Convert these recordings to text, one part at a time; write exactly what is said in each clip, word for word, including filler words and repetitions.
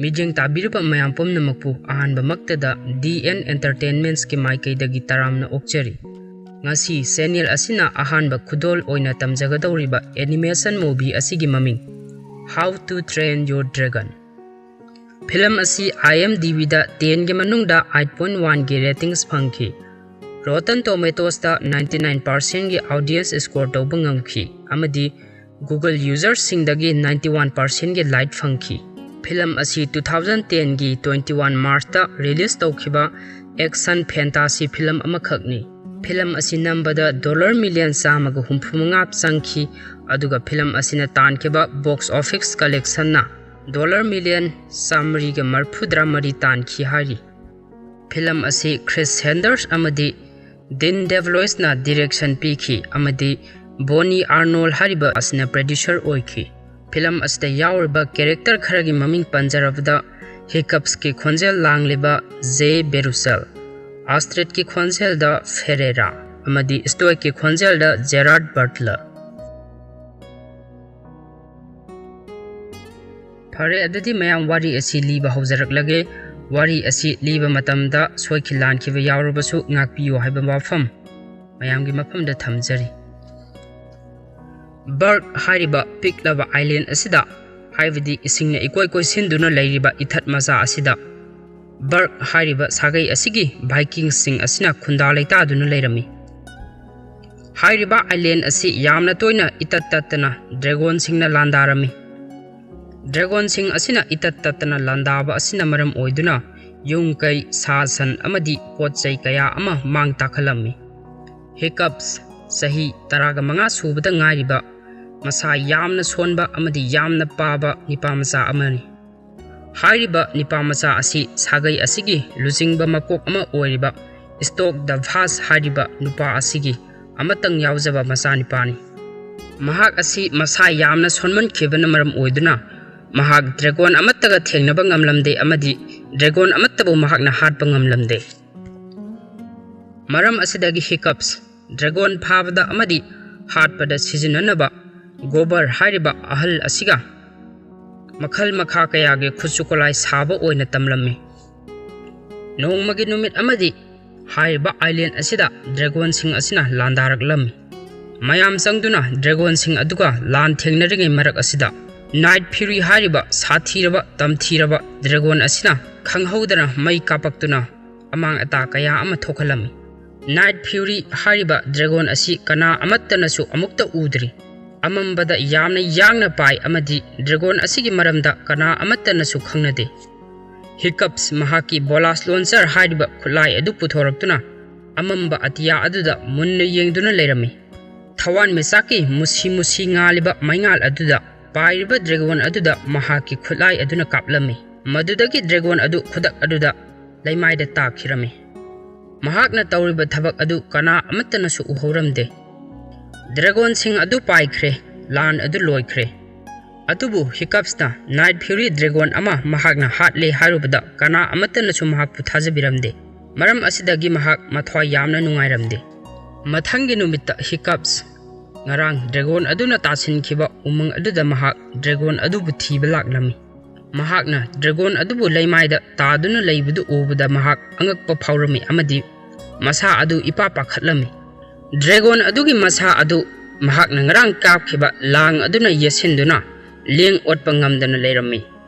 ꯃꯤꯠꯌꯦꯡ ꯇꯥꯕꯤꯔꯤꯕ ꯃꯌꯥꯝ ꯄꯨꯝꯅꯃꯛꯄꯨ ꯑꯍꯥꯟꯕꯃꯛꯇꯗ ꯗꯤ ꯑꯦꯟ ꯑꯦꯟꯇꯔꯇꯦꯟꯃꯦꯟꯠꯁꯀꯤ ꯃꯥꯏꯀꯩꯗꯒꯤ ꯇꯔꯥꯝꯅ ꯑꯣꯛꯆꯔꯤ꯫ ꯉꯁꯤ ꯆꯦꯅꯦꯜ ꯑꯁꯤꯅ ꯑꯍꯥꯟꯕ ꯈꯨꯗꯣꯜ ꯑꯣꯏꯅ ꯇꯝꯖꯒꯗꯧꯔꯤꯕ ꯑꯦꯅꯤꯃꯦꯁꯟ ꯃꯨꯚꯤ ꯑꯁꯤꯒꯤ ꯃꯃꯤꯡ How to Train Your Dragon꯫ Film ꯑꯁꯤ ꯑꯥꯏ ꯑꯦꯝ ꯗꯤ ꯕꯤꯗ ꯇꯦꯟꯒꯤ ꯃꯅꯨꯡꯗ ꯑꯩꯠ ꯄꯣꯏꯟꯠ ꯋꯥꯟꯒꯤ ꯔꯦꯇꯤꯡꯁ ꯐꯪꯈꯤ꯫ ꯔꯣꯇꯟ ꯇꯣꯃꯦꯇꯣꯁꯇ ꯅꯥꯏꯟꯇꯤ ꯅꯥꯏꯟ ꯄꯥꯔꯁꯦꯟꯒꯤ ꯑꯣꯗꯤꯌꯦꯟꯁ ꯁ꯭ꯀꯣꯔ ꯇꯧꯕ ꯉꯝꯈꯤ ꯑꯃꯗꯤ ꯒꯨꯒꯜ ꯌꯨꯖꯔꯁꯤꯡꯗꯒꯤ ꯅꯥꯏꯟꯇꯤ ꯋꯥꯟ ꯄꯥꯔꯁꯦꯟꯒꯤ ꯂꯥꯏꯛ ꯐꯪꯈꯤ꯫ ꯐꯤꯂꯝ ꯑꯁꯤ ꯇꯨ ꯊꯥꯎꯖꯟ ꯇꯦꯟꯒꯤ ꯇ꯭ꯋꯦꯟꯇꯤ ꯋꯥꯟ ꯃꯥꯔꯆꯇ ꯔꯤꯂꯤꯖ ꯇꯧꯈꯤꯕ ꯑꯦꯛꯁꯟ ꯐꯦꯟꯇꯥꯁꯤ ꯐꯤꯂꯝ ꯑꯃꯈꯛꯅꯤ꯫ ꯐꯤꯂꯝ ꯑꯁꯤ ꯅꯝꯕꯗ ꯗꯣꯂꯔ ꯃꯤꯂꯤꯌꯟ ꯆꯥꯝꯃꯒ ꯍꯨꯝꯐꯨ ꯃꯉꯥ ꯆꯪꯈꯤ, ꯑꯗꯨꯒ ꯐꯤꯂꯝ ꯑꯁꯤꯅ ꯇꯥꯟꯈꯤꯕ ꯕꯣꯛꯁ ꯑꯣꯐꯤꯁ ꯀꯂꯦꯛꯁꯟꯅ ꯗꯣꯂꯔ ꯃꯤꯂꯤꯌꯟ ꯆꯥꯃꯔꯤꯒ ꯃꯔꯤꯐꯨꯇꯔꯥ ꯃꯔꯤ ꯇꯥꯟꯈꯤ ꯍꯥꯏꯔꯤ꯫ ꯐꯤꯂꯝ ꯑꯁꯤ ꯀ꯭ꯔꯤꯁ ꯍꯦꯟꯗꯔꯁ ꯑꯃꯗꯤ ꯗꯤꯟ ꯗꯦꯕꯂꯣꯏꯁꯅ ꯗꯤꯔꯦꯛꯁꯟ ꯄꯤꯈꯤ ꯑꯃꯗꯤ ꯕꯣꯅꯤ ꯑꯥꯔꯅꯣꯜ ꯍꯥꯏꯔꯤꯕ ꯑꯁꯤꯅ ꯄ꯭ꯔꯗ꯭ꯌꯨꯁꯔ ꯑꯣꯏꯈꯤ꯫ ꯐꯤꯂꯝ ꯑꯁꯤꯗ ꯌꯥꯎꯔꯤꯕ ꯀꯦꯔꯦꯛꯇꯔ ꯈꯔꯒꯤ ꯃꯃꯤꯡ ꯄꯟꯖꯔꯕꯗ, ꯍꯤꯀꯞꯁꯀꯤ ꯈꯣꯟꯖꯦꯜ ꯂꯥꯡꯂꯤꯕ ꯖꯦ ꯕꯦꯔꯨꯁꯦꯜ, ꯑꯥꯁꯇ꯭ꯔꯤꯠꯀꯤ ꯈꯣꯟꯖꯦꯜꯗ ꯐꯦꯔꯦꯔꯥ ꯑꯃꯗꯤ ꯁ꯭ꯇꯣꯏꯛꯀꯤ ꯈꯣꯟꯖꯦꯜꯗ ꯖꯦꯔꯥꯔꯗ ꯕꯠꯂꯔ꯫ ꯐꯔꯦ, ꯑꯗꯨꯗꯤ ꯃꯌꯥꯝ ꯋꯥꯔꯤ ꯑꯁꯤ ꯂꯤꯕ ꯍꯧꯖꯔꯛꯂꯒꯦ꯫ ꯋꯥꯔꯤ ꯑꯁꯤ ꯂꯤꯕ ꯃꯇꯝꯗ ꯁꯣꯏꯈꯤ ꯂꯥꯟꯈꯤꯕ ꯌꯥꯎꯔꯕꯁꯨ ꯉꯥꯛꯄꯤꯌꯨ ꯍꯥꯏꯕ ꯋꯥꯐꯝ ꯃꯌꯥꯝꯒꯤ ꯃꯐꯝꯗ ꯊꯝꯖꯔꯤ꯫ ꯕꯔꯛ ꯍꯥꯏꯔꯤꯕ ꯄꯤꯛꯂꯕ ꯑꯥꯏꯂꯦꯟ ꯑꯁꯤꯗ, ꯍꯥꯏꯕꯗꯤ ꯏꯁꯤꯡꯅ ꯏꯀꯣꯏ ꯀꯣꯏꯁꯤꯟꯗꯨꯅ ꯂꯩꯔꯤꯕ ꯏꯊꯠ ꯃꯆꯥ ꯑꯁꯤꯗ, ꯕꯔꯛ ꯍꯥꯏꯔꯤꯕ ꯁꯥꯒꯩ ꯑꯁꯤꯒꯤ ꯚꯥꯏꯀꯤꯡꯁꯤꯡ ꯑꯁꯤꯅ ꯈꯨꯟꯗꯥ ꯂꯩꯇꯥꯗꯨꯅ ꯂꯩꯔꯝꯃꯤ꯫ ꯍꯥꯏꯔꯤꯕ ꯑꯥꯏꯂꯦꯟ ꯑꯁꯤ ꯌꯥꯝꯅ ꯇꯣꯏꯅ ꯏꯇꯠ ꯇꯠꯇꯅ ꯗ꯭ꯔꯦꯒꯣꯟꯁꯤꯡꯅ ꯂꯥꯟꯗꯥꯔꯝꯃꯤ꯫ ꯗ꯭ꯔꯦꯒꯣꯟꯁꯤꯡ ꯑꯁꯤꯅ ꯏꯇꯠ ꯇꯠꯇꯅ ꯂꯥꯟꯗꯥꯕ ꯑꯁꯤꯅ ꯃꯔꯝ ꯑꯣꯏꯗꯨꯅ ꯌꯨꯝ ꯀꯩ, ꯁꯥ ꯁꯟ ꯑꯃꯗꯤ ꯄꯣꯠ ꯆꯩ ꯀꯌꯥ ꯑꯃ ꯃꯥꯡ ꯇꯥꯛꯍꯜꯂꯝꯃꯤ꯫ ꯍꯤꯀꯞꯁ, ꯆꯍꯤ ꯇꯔꯥꯒ ꯃꯉꯥ ꯁꯨꯕꯗ ꯉꯥꯏꯔꯤꯕ, ꯃꯁꯥ ꯌꯥꯝꯅ ꯁꯣꯟꯕ ꯑꯃꯗꯤ ꯌꯥꯝꯅ ꯄꯥꯕ ꯅꯤꯄꯥ ꯃꯆꯥ ꯑꯃꯅꯤ꯫ ꯍꯥꯏꯔꯤꯕ ꯅꯤꯄꯥ ꯃꯆꯥ ꯑꯁꯤ ꯁꯥꯒꯩ ꯑꯁꯤꯒꯤ ꯂꯨꯆꯤꯡꯕ ꯃꯀꯣꯛ ꯑꯃ ꯑꯣꯏꯔꯤꯕ ꯁ꯭ꯇꯣꯛ ꯗ ꯚꯥꯁ ꯍꯥꯏꯔꯤꯕ ꯅꯨꯄꯥ ꯑꯁꯤꯒꯤ ꯑꯃꯇꯪ ꯌꯥꯎꯖꯕ ꯃꯆꯥꯅꯤꯄꯥꯅꯤ꯫ ꯃꯍꯥꯛ ꯑꯁꯤ ꯃꯁꯥ ꯌꯥꯝꯅ ꯁꯣꯟꯃꯟꯈꯤꯕꯅ ꯃꯔꯝ ꯑꯣꯏꯗꯨꯅ ꯃꯍꯥꯛ ꯗ꯭ꯔꯦꯒꯣꯟ ꯑꯃꯠꯇꯒ ꯊꯦꯡꯅꯕ ꯉꯝꯂꯝꯗꯦ ꯑꯃꯗꯤ ꯗ꯭ꯔꯦꯒꯣꯟ ꯑꯃꯠꯇꯕꯨ ꯃꯍꯥꯛꯅ ꯍꯥꯠꯄ ꯉꯝꯂꯝꯗꯦ꯫ ꯃꯔꯝ ꯑꯁꯤꯗꯒꯤ ꯍꯤꯀꯞꯁ ꯗ꯭ꯔꯦꯒꯣꯟ ꯐꯥꯕꯗ ꯑꯃꯗꯤ ꯍꯥꯠꯄꯗ ꯁꯤꯖꯤꯟꯅꯅꯕ ꯒꯣꯕꯔ ꯍꯥꯏꯔꯤꯕ ꯑꯍꯜ ꯑꯁꯤꯒ ꯃꯈꯜ ꯃꯈꯥ ꯀꯌꯥꯒꯤ ꯈꯨꯠꯁꯨ ꯈꯨꯠꯂꯥꯏ ꯁꯥꯕ ꯑꯣꯏꯅ ꯇꯝꯂꯝꯃꯤ꯫ ꯅꯣꯡꯃꯒꯤ ꯅꯨꯃꯤꯠ ꯑꯃꯗꯤ ꯍꯥꯏꯔꯤꯕ ꯑꯥꯏꯂꯦꯟ ꯑꯁꯤꯗ ꯗ꯭ꯔꯦꯒꯣꯟꯁꯤꯡ ꯑꯁꯤꯅ ꯂꯥꯟꯗꯥꯔꯛꯂꯝꯃꯤ꯫ ꯃꯌꯥꯝ ꯆꯪꯗꯨꯅ ꯗ꯭ꯔꯦꯒꯣꯟꯁꯤꯡ ꯑꯗꯨꯒ ꯂꯥꯟ ꯊꯦꯡꯅꯔꯤꯉꯩ ꯃꯔꯛ ꯑꯁꯤꯗ ꯅꯥꯏꯠ ꯐ꯭ꯌꯨꯔꯤ ꯍꯥꯏꯔꯤꯕ ꯁꯥꯊꯤꯔꯕ ꯇꯝꯊꯤꯔꯕ ꯗ꯭ꯔꯦꯒꯣꯟ ꯑꯁꯤꯅ ꯈꯪꯍꯧꯗꯅ ꯃꯩ ꯀꯥꯞꯄꯛꯇꯨꯅ ꯑꯃꯥꯡ ꯑꯇꯥ ꯀꯌꯥ ꯑꯃ ꯊꯣꯛꯍꯜꯂꯝꯃꯤ꯫ ꯅꯥꯏꯠ ꯐ꯭ꯌꯨꯔꯤ ꯍꯥꯏꯔꯤꯕ ꯗ꯭ꯔꯦꯒꯣꯟ ꯑꯁꯤ ꯀꯅꯥ ꯑꯃꯠꯇꯅꯁꯨ ꯑꯃꯨꯛꯇ ꯎꯗ꯭ꯔꯤ꯫ ꯑꯃꯝꯕꯗ ꯌꯥꯝꯅ ꯌꯥꯡꯅ ꯄꯥꯏ ꯑꯃꯗꯤ ꯗ꯭ꯔꯦꯒꯣꯟ ꯑꯁꯤꯒꯤ ꯃꯔꯝꯗ ꯀꯅꯥ ꯑꯃꯠꯇꯅꯁꯨ ꯈꯪꯅꯗꯦ꯫ ꯍꯤꯀꯞꯁ ꯃꯍꯥꯛꯀꯤ ꯕꯣꯂꯥꯁ ꯂꯣꯟꯆꯔ ꯍꯥꯏꯔꯤꯕ ꯈꯨꯠꯂꯥꯏ ꯑꯗꯨ ꯄꯨꯊꯣꯔꯛꯇꯨꯅ ꯑꯃꯝꯕ ꯑꯇꯤꯌꯥ ꯑꯗꯨꯗ ꯃꯨꯟꯅ ꯌꯦꯡꯗꯨꯅ ꯂꯩꯔꯝꯃꯤ꯫ ꯊꯋꯥꯟꯃꯤꯆꯥꯛꯀꯤ ꯃꯨꯁꯤ ꯃꯨꯁꯤ ꯉꯥꯜꯂꯤꯕ ꯃꯩꯉꯥꯜ ꯑꯗꯨꯗ ꯄꯥꯏꯔꯤꯕ ꯗ꯭ꯔꯦꯒꯣꯟ ꯑꯗꯨꯗ ꯃꯍꯥꯛꯀꯤ ꯈꯨꯠꯂꯥꯏ ꯑꯗꯨꯅ ꯀꯥꯞꯂꯝꯃꯤ꯫ ꯃꯗꯨꯗꯒꯤ ꯗ꯭ꯔꯦꯒꯣꯟ ꯑꯗꯨ ꯈꯨꯗꯛ ꯑꯗꯨꯗ ꯂꯩꯃꯥꯏꯗ ꯇꯥꯈꯤꯔꯝꯃꯤ꯫ ꯃꯍꯥꯛꯅ ꯇꯧꯔꯤꯕ ꯊꯕꯛ ꯑꯗꯨ ꯀꯅꯥ ꯑꯃꯠꯇꯅꯁꯨ ꯎꯍꯧꯔꯝꯗꯦ꯫ ꯗ꯭ꯔꯦꯒꯣꯟꯁꯤꯡ ꯑꯗꯨ ꯄꯥꯏꯈ꯭ꯔꯦ꯫ ꯂꯥꯟ ꯑꯗꯨ ꯂꯣꯏꯈ꯭ꯔꯦ꯫ ꯑꯗꯨꯕꯨ ꯍꯤꯀꯞꯁꯅ ꯅꯥꯏꯠ ꯐ꯭ꯌꯨꯔꯤ ꯗ꯭ꯔꯦꯒꯣꯟ ꯑꯃ ꯃꯍꯥꯛꯅ ꯍꯥꯠꯂꯦ ꯍꯥꯏꯔꯨꯕꯗ ꯀꯅꯥ ꯑꯃꯠꯇꯅꯁꯨ ꯃꯍꯥꯛꯄꯨ ꯊꯥꯖꯕꯤꯔꯝꯗꯦ꯫ ꯃꯔꯝ ꯑꯁꯤꯗꯒꯤ ꯃꯍꯥꯛ ꯃꯊ꯭ꯋꯥꯏ ꯌꯥꯝꯅ ꯅꯨꯡꯉꯥꯏꯔꯝꯗꯦ꯫ ꯃꯊꯪꯒꯤ ꯅꯨꯃꯤꯠꯇ ꯍꯤꯀꯞꯁ ꯉꯔꯥꯡ ꯗ꯭ꯔꯦꯒꯣꯟ ꯑꯗꯨꯅ ꯇꯥꯁꯤꯟꯈꯤꯕ ꯎꯃꯪ ꯑꯗꯨꯗ ꯃꯍꯥꯛ ꯗ꯭ꯔꯦꯒꯣꯟ ꯑꯗꯨꯕꯨ ꯊꯤꯕ ꯂꯥꯛꯂꯝꯃꯤ꯫ ꯃꯍꯥꯛꯅ ꯗ꯭ꯔꯦꯒꯣꯟ ꯑꯗꯨꯕꯨ ꯂꯩꯃꯥꯏꯗ ꯇꯥꯗꯨꯅ ꯂꯩꯕꯗꯨ ꯎꯕꯗ ꯃꯍꯥꯛ ꯑꯉꯛꯄ ꯐꯥꯎꯔꯝꯃꯤ ꯑꯃꯗꯤ ꯃꯁꯥ ꯑꯗꯨ ꯏꯄꯥ ꯄꯥꯈꯠꯂꯝꯃꯤ꯫ ꯗ꯭ꯔꯦꯒꯣꯟ ꯑꯗꯨꯒꯤ ꯃꯁꯥ ꯑꯗꯨ ꯃꯍꯥꯛꯅ ꯉꯔꯥꯡ ꯀꯥꯞꯈꯤꯕ ꯂꯥꯡ ꯑꯗꯨꯅ ꯌꯦꯠꯁꯤꯟꯗꯨꯅ ꯂꯦꯡ ꯑꯣꯠꯄ ꯉꯝꯗꯅ ꯂꯩꯔꯝꯃꯤ꯫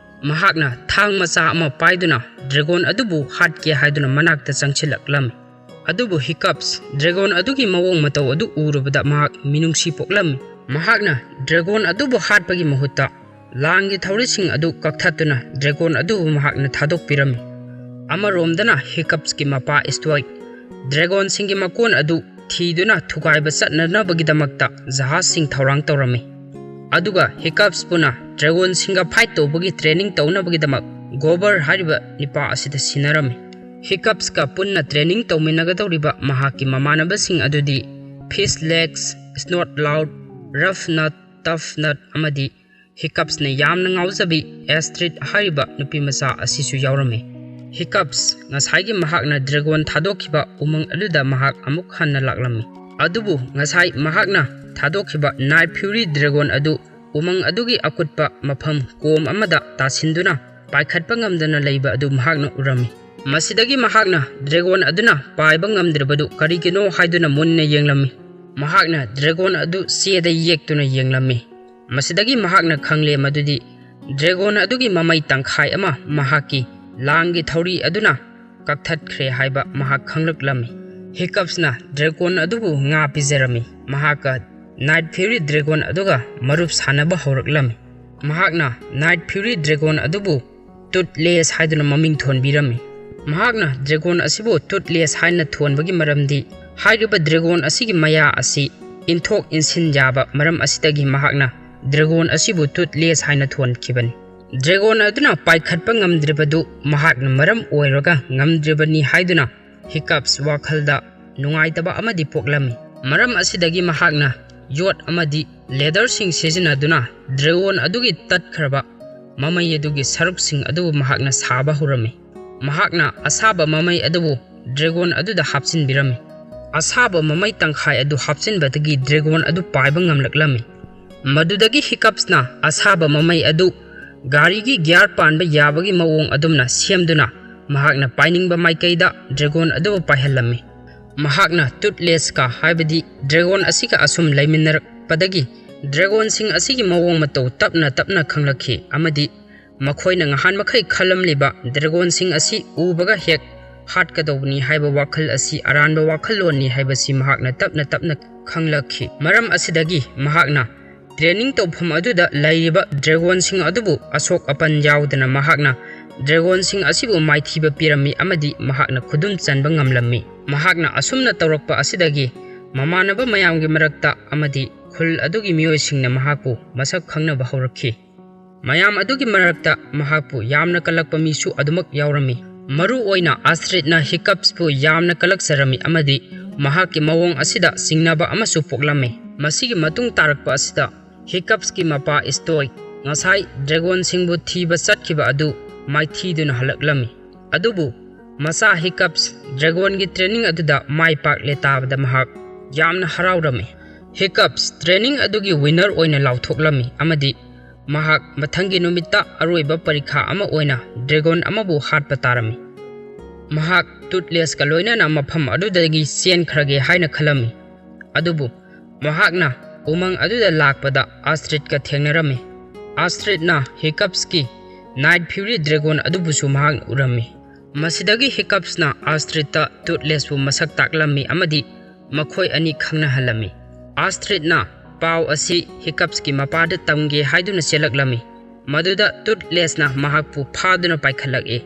ꯃꯍꯥꯛꯅ ꯊꯥꯡ ꯃꯆꯥ ꯑꯃ ꯄꯥꯏꯗꯨꯅ ꯗ꯭ꯔꯦꯒꯣꯟ ꯑꯗꯨꯕꯨ ꯍꯥꯠꯀꯦ ꯍꯥꯏꯗꯨꯅ ꯃꯅꯥꯛꯇ ꯆꯪꯁꯤꯜꯂꯛꯂꯝꯃꯤ꯫ ꯑꯗꯨꯕꯨ ꯍꯤꯀꯞꯁ ꯗ꯭ꯔꯦꯒꯣꯟ ꯑꯗꯨꯒꯤ ꯃꯑꯣꯡ ꯃꯇꯧ ꯑꯗꯨ ꯎꯔꯨꯕꯗ ꯃꯍꯥꯛ ꯃꯤꯅꯨꯡꯁꯤ ꯄꯣꯛꯂꯝꯃꯤ꯫ ꯃꯍꯥꯛꯅ ꯗ꯭ꯔꯦꯒꯣꯟ ꯑꯗꯨꯕꯨ ꯍꯥꯠꯄꯒꯤ ꯃꯍꯨꯠꯇ ꯂꯥꯡꯒꯤ ꯊꯧꯔꯤꯁꯤꯡ ꯑꯗꯨ ꯀꯛꯊꯠꯇꯨꯅ ꯗ꯭ꯔꯦꯒꯣꯟ ꯑꯗꯨꯕꯨ ꯃꯍꯥꯛꯅ ꯊꯥꯗꯣꯛꯄꯤꯔꯝꯃꯤ꯫ ꯑꯃꯔꯣꯝꯗꯅ ꯍꯤꯀꯞꯁꯀꯤ ꯃꯄꯥ ꯏꯁꯇ꯭ꯋꯥꯏꯛ ꯗ꯭ꯔꯦꯒꯣꯟꯁꯤꯡꯒꯤ ꯃꯀꯣꯟ ꯑꯗꯨ ꯊꯤꯗꯨꯅ ꯊꯨꯒꯥꯏꯕ ꯆꯠꯅꯅꯕꯒꯤꯗꯃꯛꯇ ꯖꯍꯥꯖꯁꯤꯡ ꯊꯧꯔꯥꯡ ꯇꯧꯔꯝꯃꯤ꯫ ꯑꯗꯨꯒ ꯍꯤꯀꯞꯁꯄꯨꯅ ꯗ꯭ꯔꯦꯒꯣꯟꯁꯤꯡꯒ ꯐꯥꯏꯠ ꯇꯧꯕꯒꯤ ꯇ꯭ꯔꯦꯅꯤꯡ ꯇꯧꯅꯕꯒꯤꯗꯃꯛ ꯒꯣꯕꯔ ꯍꯥꯏꯔꯤꯕ ꯅꯤꯄꯥ ꯑꯁꯤꯗ ꯁꯤꯟꯅꯔꯝꯃꯤ꯫ ꯍꯤꯀꯞꯁꯀ ꯄꯨꯟꯅ ꯇ꯭ꯔꯦꯅꯤꯡ ꯇꯧꯃꯤꯟꯅꯒꯗꯧꯔꯤꯕ ꯃꯍꯥꯛꯀꯤ ꯃꯃꯥꯟꯅꯕꯁꯤꯡ ꯑꯗꯨꯗꯤ ꯐꯤꯁ ꯂꯦꯛꯁ, ꯁ꯭ꯅꯣꯠ ꯂꯥꯎꯠ, ꯔꯐ ꯅꯠ, ꯇꯐ ꯅꯠ ꯑꯃꯗꯤ ꯍꯤꯀꯞꯁꯅ ꯌꯥꯝꯅ ꯉꯥꯎꯖꯕꯤ ꯑꯦꯁꯇ꯭ꯔꯤꯠ ꯍꯥꯏꯔꯤꯕ ꯅꯨꯄꯤ ꯃꯆꯥ ꯑꯁꯤꯁꯨ ꯌꯥꯎꯔꯝꯃꯤ꯫ ꯍꯤꯀꯞꯁ ꯉꯁꯥꯏꯒꯤ ꯃꯍꯥꯛꯅ ꯗ꯭ꯔꯦꯒꯣꯟ ꯊꯥꯗꯣꯛꯈꯤꯕ ꯎꯃꯪ ꯑꯗꯨꯗ ꯃꯍꯥꯛ ꯑꯃꯨꯛ ꯍꯟꯅ ꯂꯥꯛꯂꯝꯃꯤ꯫ ꯑꯗꯨꯕꯨ ꯉꯁꯥꯏ ꯃꯍꯥꯛꯅ ꯊꯥꯗꯣꯛꯈꯤꯕ ꯅꯥꯏꯠ ꯐ꯭ꯌꯨꯔꯤ ꯗ꯭ꯔꯦꯒꯣꯟ ꯑꯗꯨ ꯎꯃꯪ ꯑꯗꯨꯒꯤ ꯑꯀꯨꯠꯄ ꯃꯐꯝ ꯀꯣꯝ ꯑꯃꯗ ꯇꯥꯁꯤꯟꯗꯨꯅ ꯄꯥꯏꯈꯠꯄ ꯉꯝꯗꯅ ꯂꯩꯕ ꯑꯗꯨ ꯃꯍꯥꯛꯅ ꯎꯔꯝꯃꯤ꯫ ꯃꯁꯤꯗꯒꯤ ꯃꯍꯥꯛꯅ ꯗ꯭ꯔꯦꯒꯣꯟ ꯑꯗꯨꯅ ꯄꯥꯏꯕ ꯉꯝꯗ꯭ꯔꯤꯕꯗꯨ ꯀꯔꯤꯒꯤꯅꯣ ꯍꯥꯏꯗꯨꯅ ꯃꯨꯟꯅ ꯌꯦꯡꯂꯝꯃꯤ꯫ ꯃꯍꯥꯛꯅ ꯗ꯭ꯔꯦꯒꯣꯟ ꯑꯗꯨ ꯆꯦꯗ ꯌꯦꯛꯇꯨꯅ ꯌꯦꯡꯂꯝꯃꯤ꯫ ꯃꯁꯤꯗꯒꯤ ꯃꯍꯥꯛꯅ ꯈꯪꯂꯦ ꯃꯗꯨꯗꯤ ꯗ꯭ꯔꯦꯒꯣꯟ ꯑꯗꯨꯒꯤ ꯃꯃꯩ ꯇꯪꯈꯥꯏ ꯑꯃ ꯃꯍꯥꯛꯀꯤ ꯂꯥꯡꯒꯤ ꯊꯧꯔꯤ ꯑꯗꯨꯅ ꯀꯛꯊꯠꯈ꯭ꯔꯦ ꯍꯥꯏꯕ ꯃꯍꯥꯛ ꯈꯪꯂꯛꯂꯝꯃꯤ꯫ ꯍꯤꯀꯞꯁꯅ ꯗ꯭ꯔꯦꯒꯣꯟ ꯑꯗꯨꯕꯨ ꯉꯥ ꯄꯤꯖꯔꯝꯃꯤ꯫ ꯃꯍꯥꯛꯀ ꯅꯥꯏꯠ ꯐ꯭ꯌꯨꯔꯤ ꯗ꯭ꯔꯦꯒꯣꯟ ꯑꯗꯨꯒ ꯃꯔꯨꯞ ꯁꯥꯟꯅꯕ ꯍꯧꯔꯛꯂꯝꯃꯤ꯫ ꯃꯍꯥꯛꯅ ꯅꯥꯏꯠ ꯐ꯭ꯌꯨꯔꯤ ꯗ꯭ꯔꯦꯒꯣꯟ ꯑꯗꯨꯕꯨ ꯇꯨꯠꯂꯦꯁ ꯍꯥꯏꯗꯨꯅ ꯃꯃꯤꯡ ꯊꯣꯟꯕꯤꯔꯝꯃꯤ꯫ ꯃꯍꯥꯛꯅ ꯗ꯭ꯔꯦꯒꯣꯟ ꯑꯁꯤꯕꯨ ꯇꯨꯠꯂꯦꯁ ꯍꯥꯏꯅ ꯊꯣꯟꯕꯒꯤ ꯃꯔꯝꯗꯤ ꯍꯥꯏꯔꯤꯕ ꯗ꯭ꯔꯦꯒꯣꯟ ꯑꯁꯤꯒꯤ ꯃꯌꯥ ꯑꯁꯤ ꯏꯟꯊꯣꯛ ꯏꯟꯁꯤꯟ ꯌꯥꯕ ꯃꯔꯝ ꯑꯁꯤꯗꯒꯤ ꯃꯍꯥꯛꯅ ꯗ꯭ꯔꯦꯒꯣꯟ ꯑꯁꯤꯕꯨ ꯇꯨꯠꯂꯦꯁ ꯍꯥꯏꯅ ꯊꯣꯟꯈꯤꯕꯅꯤ꯫ ꯗ꯭ꯔꯦꯒꯣꯟ ꯑꯗꯨꯅ ꯄꯥꯏꯈꯠꯄ ꯉꯝꯗ꯭ꯔꯤꯕꯗꯨ ꯃꯍꯥꯛꯅ ꯃꯔꯝ ꯑꯣꯏꯔꯒ ꯉꯝꯗ꯭ꯔꯤꯕꯅꯤ ꯍꯥꯏꯗꯨꯅ ꯍꯤꯀꯞꯁ ꯋꯥꯈꯜꯗ ꯅꯨꯡꯉꯥꯏꯇꯕ ꯑꯃꯗꯤ ꯄꯣꯛꯂꯝꯃꯤ꯫ ꯃꯔꯝ ꯑꯁꯤꯗꯒꯤ ꯃꯍꯥꯛꯅ ꯌꯣꯠ ꯑꯃꯗꯤ ꯂꯦꯗꯔꯁꯤꯡ ꯁꯤꯖꯤꯟꯅꯗꯨꯅ ꯗ꯭ꯔꯦꯒꯣꯟ ꯑꯗꯨꯒꯤ ꯇꯠꯈ꯭ꯔꯕ ꯃꯃꯩ ꯑꯗꯨꯒꯤ ꯁꯔꯨꯛꯁꯤꯡ ꯑꯗꯨꯕꯨ ꯃꯍꯥꯛꯅ ꯁꯥꯕ ꯍꯧꯔꯝꯃꯤ꯫ ꯃꯍꯥꯛꯅ ꯑꯁꯥꯕ ꯃꯃꯩ ꯑꯗꯨꯕꯨ ꯗ꯭ꯔꯦꯒꯣꯟ ꯑꯗꯨꯗ ꯍꯥꯞꯆꯤꯟꯕꯤꯔꯝꯃꯤ꯫ ꯑꯁꯥꯕ ꯃꯃꯩ ꯇꯪꯈꯥꯏ ꯑꯗꯨ ꯍꯥꯞꯆꯤꯟꯕꯗꯒꯤ ꯗ꯭ꯔꯦꯒꯣꯟ ꯑꯗꯨ ꯄꯥꯏꯕ ꯉꯝꯂꯛꯂꯝꯃꯤ꯫ ꯃꯗꯨꯗꯒꯤ ꯍꯤꯀꯞꯁꯅ ꯑꯁꯥꯕ ꯃꯃꯩ ꯑꯗꯨ ꯒꯥꯔꯤꯒꯤ ꯒꯤꯌꯥꯔ ꯄꯥꯟꯕ ꯌꯥꯕꯒꯤ ꯃꯑꯣꯡ ꯑꯗꯨꯝꯅ ꯁꯦꯝꯗꯨꯅ ꯃꯍꯥꯛꯅ ꯄꯥꯏꯅꯤꯡꯕ ꯃꯥꯏꯀꯩꯗ ꯗ꯭ꯔꯦꯒꯣꯟ ꯑꯗꯨꯕꯨ ꯄꯥꯏꯍꯜꯂꯝꯃꯤ꯫ ꯃꯍꯥꯛꯅ ꯇꯨꯠꯂꯦꯁꯀ ꯍꯥꯏꯕꯗꯤ ꯗ꯭ꯔꯦꯒꯣꯟ ꯑꯁꯤꯒ ꯑꯁꯨꯝ ꯂꯩꯃꯤꯟꯅꯔꯛꯄꯗꯒꯤ ꯗ꯭ꯔꯦꯒꯣꯟꯁꯤꯡ ꯑꯁꯤꯒꯤ ꯃꯑꯣꯡ ꯃꯇꯧ ꯇꯞꯅ ꯇꯞꯅ ꯈꯪꯂꯛꯈꯤ ꯑꯃꯗꯤ ꯃꯈꯣꯏꯅ ꯉꯍꯥꯟ ꯃꯈꯩ ꯈꯜꯂꯝꯂꯤꯕ ꯗ꯭ꯔꯦꯒꯣꯟꯁꯤꯡ ꯑꯁꯤ ꯎꯕꯒ ꯍꯦꯛ ꯍꯥꯠꯀꯗꯧꯕꯅꯤ ꯍꯥꯏꯕ ꯋꯥꯈꯜ ꯑꯁꯤ ꯑꯔꯥꯟꯕ ꯋꯥꯈꯜꯂꯣꯟꯅꯤ ꯍꯥꯏꯕꯁꯤ ꯃꯍꯥꯛꯅ ꯇꯞꯅ ꯇꯞꯅ ꯈꯪꯂꯛꯈꯤ꯫ ꯃꯔꯝ ꯑꯁꯤꯗꯒꯤ ꯃꯍꯥꯛꯅ ꯇ꯭ꯔꯦꯅꯤꯡ ꯇꯧꯐꯝ ꯑꯗꯨꯗ ꯂꯩꯔꯤꯕ ꯗ꯭ꯔꯦꯒꯣꯟꯁꯤꯡ ꯑꯗꯨꯕꯨ ꯑꯁꯣꯛ ꯑꯄꯟ ꯌꯥꯎꯗꯅ ꯃꯍꯥꯛꯅ ꯗ꯭ꯔꯦꯒꯣꯟꯁꯤꯡ ꯑꯁꯤꯕꯨ ꯃꯥꯏꯊꯤꯕ ꯄꯤꯔꯝꯃꯤ ꯑꯃꯗꯤ ꯃꯍꯥꯛꯅ ꯈꯨꯗꯨꯝ ꯆꯟꯕ ꯉꯝꯂꯝꯃꯤ꯫ ꯃꯍꯥꯛꯅ ꯑꯁꯨꯝꯅ ꯇꯧꯔꯛꯄ ꯑꯁꯤꯗꯒꯤ ꯃꯃꯥꯟꯅꯕ ꯃꯌꯥꯝꯒꯤ ꯃꯔꯛꯇ ꯑꯃꯗꯤ ꯈꯨꯜ ꯑꯗꯨꯒꯤ ꯃꯤꯑꯣꯏꯁꯤꯡꯅ ꯃꯍꯥꯛꯄꯨ ꯃꯁꯛ ꯈꯪꯅꯕ ꯍꯧꯔꯛꯈꯤ꯫ ꯃꯌꯥꯝ ꯑꯗꯨꯒꯤ ꯃꯔꯛꯇ ꯃꯍꯥꯛꯄꯨ ꯌꯥꯝꯅ ꯀꯜꯂꯛꯄ ꯃꯤꯁꯨ ꯑꯗꯨꯃꯛ ꯌꯥꯎꯔꯝꯃꯤ꯫ ꯃꯔꯨ ꯑꯣꯏꯅ ꯑꯁꯇ꯭ꯔꯤꯠꯅ ꯍꯤꯀꯞꯁꯄꯨ ꯌꯥꯝꯅ ꯀꯜꯂꯛꯆꯔꯝꯃꯤ ꯑꯃꯗꯤ ꯃꯍꯥꯛꯀꯤ ꯃꯑꯣꯡ ꯑꯁꯤꯗ ꯆꯤꯡꯅꯕ ꯑꯃꯁꯨ ꯄꯣꯛꯂꯝꯃꯤ꯫ ꯃꯁꯤꯒꯤ ꯃꯇꯨꯡ ꯇꯥꯔꯛꯄ ꯑꯁꯤꯗ ꯍꯤꯀꯞꯁꯀꯤ ꯃꯄꯥ ꯏꯁꯇꯣꯏ ꯉꯁꯥꯏ ꯗ꯭ꯔꯦꯒꯣꯟꯁꯤꯡꯕꯨ ꯊꯤꯕ ꯆꯠꯈꯤꯕ ꯑꯗꯨ ꯃꯥꯏꯊꯤꯗꯨꯅ ꯍꯜꯂꯛꯂꯝꯃꯤ꯫ ꯑꯗꯨꯕꯨ ꯃꯆꯥ ꯍꯤꯀꯞꯁ ꯗ꯭ꯔꯦꯒꯣꯟꯒꯤ ꯇ꯭ꯔꯦꯅꯤꯡ ꯑꯗꯨꯗ ꯃꯥꯏ ꯄꯥꯛꯂꯦ ꯇꯥꯕꯗ ꯃꯍꯥꯛ ꯌꯥꯝꯅ ꯍꯔꯥꯎꯔꯝꯃꯤ꯫ ꯍꯤꯀꯞꯁ ꯇ꯭ꯔꯦꯅꯤꯡ ꯑꯗꯨꯒꯤ ꯋꯤꯅꯔ ꯑꯣꯏꯅ ꯂꯥꯎꯊꯣꯛꯂꯝꯃꯤ ꯑꯃꯗꯤ ꯃꯍꯥꯛ ꯃꯊꯪꯒꯤ ꯅꯨꯃꯤꯠꯇ ꯑꯔꯣꯏꯕ ꯄꯔꯤꯈꯥ ꯑꯃ ꯑꯣꯏꯅ ꯗ꯭ꯔꯦꯒꯣꯟ ꯑꯃꯕꯨ ꯍꯥꯠꯄ ꯇꯥꯔꯝꯃꯤ꯫ ꯃꯍꯥꯛ ꯇꯨꯠꯂꯦꯁꯀ ꯂꯣꯏꯅꯅ ꯃꯐꯝ ꯑꯗꯨꯗꯒꯤ ꯆꯦꯟꯈ꯭ꯔꯒꯦ ꯍꯥꯏꯅ ꯈꯜꯂꯝꯃꯤ꯫ ꯑꯗꯨꯕꯨ ꯃꯍꯥꯛꯅ ꯎꯃꯪ ꯑꯗꯨꯗ ꯂꯥꯛꯄꯗ ꯑꯥꯁꯇ꯭ꯔꯤꯠꯀ ꯊꯦꯡꯅꯔꯝꯃꯤ꯫ ꯑꯥꯁꯇ꯭ꯔꯤꯠꯅ ꯍꯤꯀꯞꯁꯀꯤ ꯅꯥꯏꯠ ꯐ꯭ꯌꯨꯔꯤ ꯗ꯭ꯔꯦꯒꯣꯟ ꯑꯗꯨꯕꯨꯁꯨ ꯃꯍꯥꯛꯅ ꯎꯔꯝꯃꯤ꯫ ꯃꯁꯤꯗꯒꯤ ꯍꯤꯀꯞꯁꯅ ꯑꯥꯁꯇ꯭ꯔꯤꯠꯇ ꯇꯨꯠꯂꯦꯁꯄꯨ ꯃꯁꯛ ꯇꯥꯛꯂꯝꯃꯤ ꯑꯃꯗꯤ ꯃꯈꯣꯏ ꯑꯅꯤ ꯈꯪꯅꯍꯜꯂꯝꯃꯤ꯫ ꯑꯥꯁꯇ꯭ꯔꯤꯠꯅ ꯄꯥꯎ ꯑꯁꯤ ꯍꯤꯀꯞꯁꯀꯤ ꯃꯄꯥꯗ ꯇꯝꯒꯦ ꯍꯥꯏꯗꯨꯅ ꯆꯦꯜꯂꯛꯂꯝꯃꯤ꯫ ꯃꯗꯨꯗ ꯇꯨꯠꯂꯦꯁꯅ ꯃꯍꯥꯛꯄꯨ ꯐꯥꯗꯨꯅ ꯄꯥꯏꯈꯠꯂꯛꯏ꯫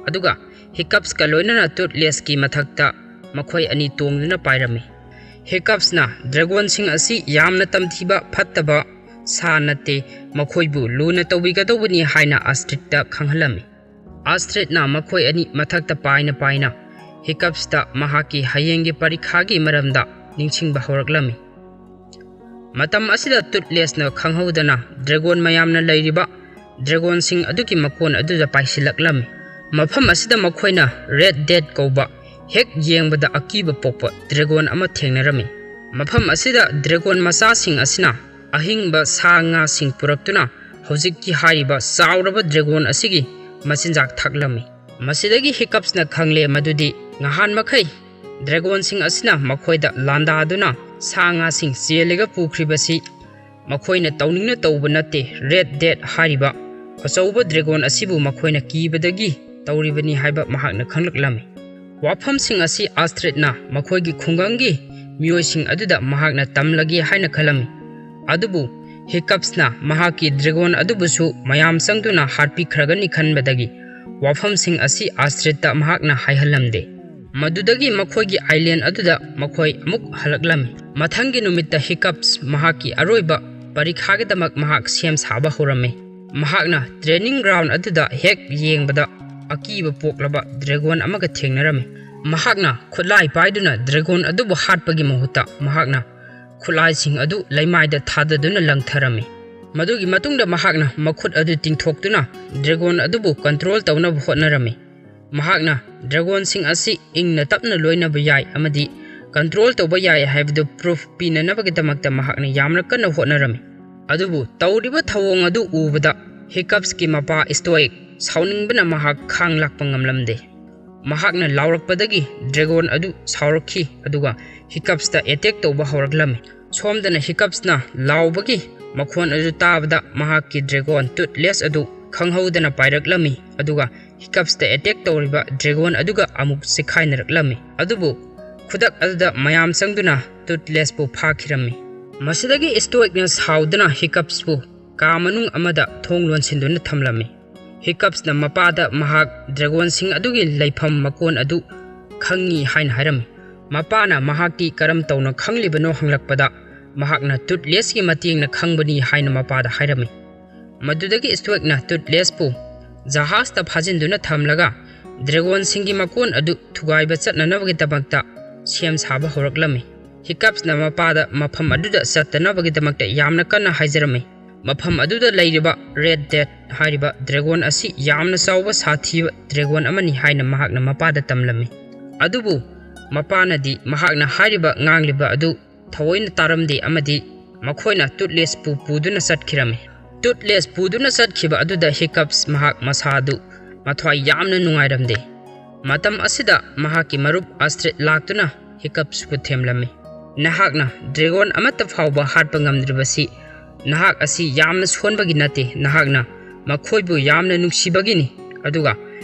ꯑꯗꯨꯒ ꯍꯤꯀꯞꯁꯀ ꯂꯣꯏꯅꯅ ꯇꯨꯠꯂꯦꯁꯀꯤ ꯃꯊꯛꯇ ꯃꯈꯣꯏ ꯑꯅꯤ ꯇꯣꯡꯗꯨꯅ ꯄꯥꯏꯔꯝꯃꯤ꯫ ꯍꯤꯀꯞꯁꯅ ꯗ꯭ꯔꯦꯒꯣꯟꯁꯤꯡ ꯑꯁꯤ ꯌꯥꯝꯅ ꯇꯝꯊꯤꯕ ꯐꯠꯇꯕ ꯁꯥ ꯅꯠꯇꯦ, ꯃꯈꯣꯏꯕꯨ ꯂꯨꯅ ꯇꯧꯕꯤꯒꯗꯧꯕꯅꯤ ꯍꯥꯏꯅ ꯑꯥꯁꯇ꯭ꯔꯤꯠꯇ ꯈꯪꯍꯜꯂꯝꯃꯤ꯫ ꯑꯥꯁꯇ꯭ꯔꯤꯠꯅ ꯃꯈꯣꯏ ꯑꯅꯤ ꯃꯊꯛꯇ ꯄꯥꯏꯅ ꯄꯥꯏꯅ ꯍꯤꯀꯞꯁꯇ ꯃꯍꯥꯛꯀꯤ ꯍꯌꯦꯡꯒꯤ ꯄꯔꯤꯈꯥꯒꯤ ꯃꯔꯝꯗ ꯅꯤꯡꯁꯤꯡꯕ ꯍꯧꯔꯛꯂꯝꯃꯤ꯫ ꯃꯇꯝ ꯑꯁꯤꯗ ꯇꯨꯠꯂꯦꯁꯅ ꯈꯪꯍꯧꯗꯅ ꯗ꯭ꯔꯦꯒꯣꯟ ꯃꯌꯥꯝꯅ ꯂꯩꯔꯤꯕ ꯗ꯭ꯔꯦꯒꯣꯟꯁꯤꯡ ꯑꯗꯨꯒꯤ ꯃꯀꯣꯟ ꯑꯗꯨꯗ ꯄꯥꯏꯁꯤꯜꯂꯛꯂꯝꯃꯤ꯫ ꯃꯐꯝ ꯑꯁꯤꯗ ꯃꯈꯣꯏꯅ ꯔꯦꯗ ꯗꯦꯠ ꯀꯧꯕ ꯍꯦꯛ ꯌꯦꯡꯕꯗ ꯑꯀꯤꯕ ꯄꯣꯛꯄ ꯗ꯭ꯔꯦꯒꯣꯟ ꯑꯃ ꯊꯦꯡꯅꯔꯝꯃꯤ꯫ ꯃꯐꯝ ꯑꯁꯤꯗ ꯗ꯭ꯔꯦꯒꯣꯟ ꯃꯆꯥꯁꯤꯡ ꯑꯁꯤꯅ ꯑꯍꯤꯡꯕ ꯁꯥ ꯉꯥꯁꯤꯡ ꯄꯨꯔꯛꯇꯨꯅ ꯍꯧꯖꯤꯛꯀꯤ ꯍꯥꯏꯔꯤꯕ ꯆꯥꯎꯔꯕ ꯗ꯭ꯔꯦꯒꯣꯟ ꯑꯁꯤꯒꯤ ꯃꯆꯤꯟꯖꯥꯛ ꯊꯥꯛꯂꯝꯃꯤ꯫ ꯃꯁꯤꯗꯒꯤ ꯍꯤꯀꯞꯁꯅ ꯈꯪꯂꯦ ꯃꯗꯨꯗꯤ ꯉꯍꯥꯟ ꯃꯈꯩ ꯗ꯭ꯔꯦꯒꯣꯟꯁꯤꯡ ꯑꯁꯤꯅ ꯃꯈꯣꯏꯗ ꯂꯥꯟꯗꯥꯗꯨꯅ ꯁꯥ ꯉꯥꯁꯤꯡ ꯆꯦꯜꯂꯒ ꯄꯨꯈ꯭ꯔꯤꯕꯁꯤ ꯃꯈꯣꯏꯅ ꯇꯧꯅꯤꯡꯅ ꯇꯧꯕ ꯅꯠꯇꯦ, ꯔꯦꯗ ꯗꯦꯠ ꯍꯥꯏꯔꯤꯕ ꯑꯆꯧꯕ ꯗ꯭ꯔꯦꯒꯣꯟ ꯑꯁꯤꯕꯨ ꯃꯈꯣꯏꯅ ꯀꯤꯕꯗꯒꯤ ꯇꯧꯔꯤꯕꯅꯤ ꯍꯥꯏꯕ ꯃꯍꯥꯛꯅ ꯈꯪꯂꯛꯂꯝꯃꯤ꯫ ꯋꯥꯐꯝꯁꯤꯡ ꯑꯁꯤ ꯑꯥꯁꯇ꯭ꯔꯤꯠꯅ ꯃꯈꯣꯏꯒꯤ ꯈꯨꯡꯒꯪꯒꯤ ꯃꯤꯑꯣꯏꯁꯤꯡ ꯑꯗꯨꯗ ꯃꯍꯥꯛꯅ ꯇꯝꯂꯒꯦ ꯍꯥꯏꯅ ꯈꯜꯂꯝꯃꯤ꯫ ꯑꯗꯨꯕꯨ ꯍꯤꯀꯞꯁꯅ ꯃꯍꯥꯛꯀꯤ ꯗ꯭ꯔꯦꯒꯣꯟ ꯑꯗꯨꯕꯨꯁꯨ ꯃꯌꯥꯝ ꯆꯪꯗꯨꯅ ꯍꯥꯠꯄꯤꯈ꯭ꯔꯒꯅꯤ ꯈꯟꯕꯗꯒꯤ ꯋꯥꯐꯝꯁꯤꯡ ꯑꯁꯤ ꯑꯥꯁꯇ꯭ꯔꯤꯠꯇ ꯃꯍꯥꯛꯅ ꯍꯥꯏꯍꯜꯂꯝꯗꯦ꯫ ꯃꯗꯨꯗꯒꯤ ꯃꯈꯣꯏꯒꯤ ꯑꯥꯏꯂꯦꯟ ꯑꯗꯨꯗ ꯃꯈꯣꯏ ꯑꯃꯨꯛ ꯍꯜꯂꯛꯂꯝꯃꯤ꯫ ꯃꯊꯪꯒꯤ ꯅꯨꯃꯤꯠꯇ ꯍꯤꯀꯞꯁ ꯃꯍꯥꯛꯀꯤ ꯑꯔꯣꯏꯕ ꯄꯔꯤꯈꯥꯒꯤꯗꯃꯛ ꯃꯍꯥꯛ ꯁꯦꯝ ꯁꯥꯕ ꯍꯧꯔꯝꯃꯤ꯫ ꯃꯍꯥꯛꯅ ꯇ꯭ꯔꯦꯅꯤꯡ ꯒ꯭ꯔꯥꯎꯟ ꯑꯗꯨꯗ ꯍꯦꯛ ꯌꯦꯡꯕꯗ ꯑꯀꯤꯕ ꯄꯣꯛꯂꯕ ꯗ꯭ꯔꯦꯒꯣꯟ ꯑꯃꯒ ꯊꯦꯡꯅꯔꯝꯃꯤ꯫ ꯃꯍꯥꯛꯅ ꯈꯨꯠꯂꯥꯏ ꯄꯥꯏꯗꯨꯅ ꯗ꯭ꯔꯦꯒꯣꯟ ꯑꯗꯨꯕꯨ ꯍꯥꯠꯄꯒꯤ ꯃꯍꯨꯠꯇ ꯃꯍꯥꯛꯅ ꯈꯨꯠꯂꯥꯏꯁꯤꯡ ꯑꯗꯨ ꯂꯩꯃꯥꯏꯗ ꯊꯥꯗꯗꯨꯅ ꯂꯪꯊꯔꯝꯃꯤ꯫ ꯃꯗꯨꯒꯤ ꯃꯇꯨꯡꯗ ꯃꯍꯥꯛꯅ ꯃꯈꯨꯠ ꯑꯗꯨ ꯇꯤꯡꯊꯣꯛꯇꯨꯅ ꯗ꯭ꯔꯦꯒꯣꯟ ꯑꯗꯨꯕꯨ ꯀꯟꯇ꯭ꯔꯣꯜ ꯇꯧꯅꯕ ꯍꯣꯠꯅꯔꯝꯃꯤ꯫ ꯃꯍꯥꯛꯅ ꯗ꯭ꯔꯦꯒꯣꯟꯁꯤꯡ ꯑꯁꯤ ꯏꯪꯅ ꯇꯞꯅ ꯂꯣꯏꯅꯕ ꯌꯥꯏ ꯑꯃꯗꯤ ꯀꯟꯇ꯭ꯔꯣꯜ ꯇꯧꯕ ꯌꯥꯏ ꯍꯥꯏꯕꯗꯨ ꯄ꯭ꯔꯨꯐ ꯄꯤꯅꯅꯕꯒꯤꯗꯃꯛꯇ ꯃꯍꯥꯛꯅ ꯌꯥꯝꯅ ꯀꯟꯅ ꯍꯣꯠꯅꯔꯝꯃꯤ꯫ ꯑꯗꯨꯕꯨ ꯇꯧꯔꯤꯕ ꯊꯧꯑꯣꯡ ꯑꯗꯨ ꯎꯕꯗ ꯍꯤꯀꯞꯁꯀꯤ ꯃꯄꯥ ꯁ꯭ꯇꯣꯏꯛ ꯁꯥꯎꯅꯤꯡꯕꯅ ꯃꯍꯥꯛ ꯈꯥꯡ ꯂꯥꯛꯄ ꯉꯝꯂꯝꯗꯦ꯫ ꯃꯍꯥꯛꯅ ꯂꯥꯎꯔꯛꯄꯗꯒꯤ ꯗ꯭ꯔꯦꯒꯣꯟ ꯑꯗꯨ ꯁꯥꯎꯔꯛꯈꯤ, ꯑꯗꯨꯒ ꯍꯤꯀꯞꯁꯇ ꯑꯦꯇꯦꯛ ꯇꯧꯕ ꯍꯧꯔꯛꯂꯝꯃꯤ꯫ ꯁꯣꯝꯗꯅ ꯍꯤꯀꯞꯁꯅ ꯂꯥꯎꯕꯒꯤ ꯃꯈꯣꯟ ꯑꯗꯨ ꯇꯥꯕꯗ ꯃꯍꯥꯛꯀꯤ ꯗ꯭ꯔꯦꯒꯣꯟ ꯇꯨꯠꯂꯦꯁ ꯑꯗꯨ ꯈꯪꯍꯧꯗꯅ ꯄꯥꯏꯔꯛꯂꯝꯃꯤ, ꯑꯗꯨꯒ ꯍꯤꯀꯞꯁꯇ ꯑꯦꯇꯦꯛ ꯇꯧꯔꯤꯕ ꯗ꯭ꯔꯦꯒꯣꯟ ꯑꯗꯨꯒ ꯑꯃꯨꯛ ꯆꯤꯈꯥꯏꯅꯔꯛꯂꯝꯃꯤ꯫ ꯑꯗꯨꯕꯨ ꯈꯨꯗꯛ ꯑꯗꯨꯗ ꯃꯌꯥꯝ ꯆꯪꯗꯨꯅ ꯇꯨꯠꯂꯦꯁꯄꯨ ꯐꯥꯈꯤꯔꯝꯃꯤ꯫ ꯃꯁꯤꯗꯒꯤ ꯁ꯭ꯇꯣꯏꯛꯅ ꯁꯥꯎꯗꯨꯅ ꯍꯤꯀꯞꯁꯄꯨ ꯀꯥ ꯃꯅꯨꯡ ꯑꯃꯗ ꯊꯣꯡ ꯂꯣꯟꯁꯤꯟꯗꯨꯅ ꯊꯝꯂꯝꯃꯤ꯫ ꯍꯤꯀꯞꯁꯅ ꯃꯄꯥꯗ ꯃꯍꯥꯛ ꯗ꯭ꯔꯦꯒꯣꯟꯁꯤꯡ ꯑꯗꯨꯒꯤ ꯂꯩꯐꯝ ꯃꯀꯣꯟ ꯑꯗꯨ ꯈꯪꯉꯤ ꯍꯥꯏꯅ ꯍꯥꯏꯔꯝꯃꯤ꯫ ꯃꯄꯥꯅ ꯃꯍꯥꯛꯇꯤ ꯀꯔꯝ ꯇꯧꯅ ꯈꯪꯂꯤꯕꯅꯣ ꯍꯪꯂꯛꯄꯗ, ꯃꯍꯥꯛꯅ ꯇꯨꯠꯂꯦꯁꯀꯤ ꯃꯇꯦꯡꯅ ꯈꯪꯕꯅꯤ ꯍꯥꯏꯅ ꯃꯄꯥꯗ ꯍꯥꯏꯔꯝꯃꯤ꯫ ꯃꯗꯨꯗꯒꯤ ꯁ꯭ꯇꯣꯏꯛꯅ ꯇꯨꯠꯂꯦꯁꯄꯨ ꯖꯍꯥꯖꯇ ꯐꯥꯖꯤꯟꯗꯨꯅ ꯊꯝꯂꯒ ꯗ꯭ꯔꯦꯒꯣꯟꯁꯤꯡꯒꯤ ꯃꯀꯣꯟ ꯑꯗꯨ ꯊꯨꯒꯥꯏꯕ ꯆꯠꯅꯅꯕꯒꯤꯗꯃꯛꯇ ꯁꯦꯝ ꯁꯥꯕ ꯍꯧꯔꯛꯂꯝꯃꯤ꯫ ꯍꯤꯀꯞꯁꯅ ꯃꯄꯥꯗ ꯃꯐꯝ ꯑꯗꯨꯗ ꯆꯠꯇꯅꯕꯒꯤꯗꯃꯛꯇ ꯌꯥꯝꯅ ꯀꯟꯅ ꯍꯥꯏꯖꯔꯝꯃꯤ꯫ ꯃꯐꯝ ꯑꯗꯨꯗ ꯂꯩꯔꯤꯕ ꯔꯦꯗ ꯗꯦꯠ ꯍꯥꯏꯔꯤꯕ ꯗ꯭ꯔꯦꯒꯣꯟ ꯑꯁꯤ ꯌꯥꯝꯅ ꯆꯥꯎꯕ ꯁꯥꯊꯤꯕ ꯗ꯭ꯔꯦꯒꯣꯟ ꯑꯃꯅꯤ ꯍꯥꯏꯅ ꯃꯍꯥꯛꯅ ꯃꯄꯥꯗ ꯇꯝꯂꯝꯃꯤ꯫ ꯑꯗꯨꯕꯨ ꯃꯄꯥꯅꯗꯤ ꯃꯍꯥꯛꯅ ꯍꯥꯏꯔꯤꯕ ꯉꯥꯡꯂꯤꯕ ꯑꯗꯨ ꯊꯑꯣꯏꯅ ꯇꯥꯔꯝꯗꯦ ꯑꯃꯗꯤ ꯃꯈꯣꯏꯅ ꯇꯨꯠꯂꯦꯁꯄꯨ ꯄꯨꯗꯨꯅ ꯆꯠꯈꯤꯔꯝꯃꯤ꯫ ꯇꯨꯠꯂꯦꯁ ꯄꯨꯗꯨꯅ ꯆꯠꯈꯤꯕ ꯑꯗꯨꯗ ꯍꯤꯀꯞꯁ ꯃꯍꯥꯛ ꯃꯁꯥꯗꯨ ꯃꯊ꯭ꯋꯥꯏ ꯌꯥꯝꯅ ꯅꯨꯡꯉꯥꯏꯔꯝꯗꯦ꯫ ꯃꯇꯝ ꯑꯁꯤꯗ ꯃꯍꯥꯛꯀꯤ ꯃꯔꯨꯞ ꯑꯁꯇ꯭ꯔꯤꯠ ꯂꯥꯛꯇꯨꯅ ꯍꯤꯀꯞꯁꯄꯨ ꯊꯦꯝꯂꯝꯃꯤ꯫ "ꯅꯍꯥꯛꯅ ꯗ꯭ꯔꯦꯒꯣꯟ ꯑꯃꯠꯇ ꯐꯥꯎꯕ ꯍꯥꯠꯄ ꯉꯝꯗ꯭ꯔꯤꯕꯁꯤ ꯅꯍꯥꯛ ꯑꯁꯤ ꯌꯥꯝꯅ ꯁꯣꯟꯕꯒꯤ ꯅꯠꯇꯦ, ꯅꯍꯥꯛꯅ ꯃꯈꯣꯏꯕꯨ ꯌꯥꯝꯅ ꯅꯨꯡꯁꯤꯕꯒꯤꯅꯤ꯫ ꯑꯗꯨꯒ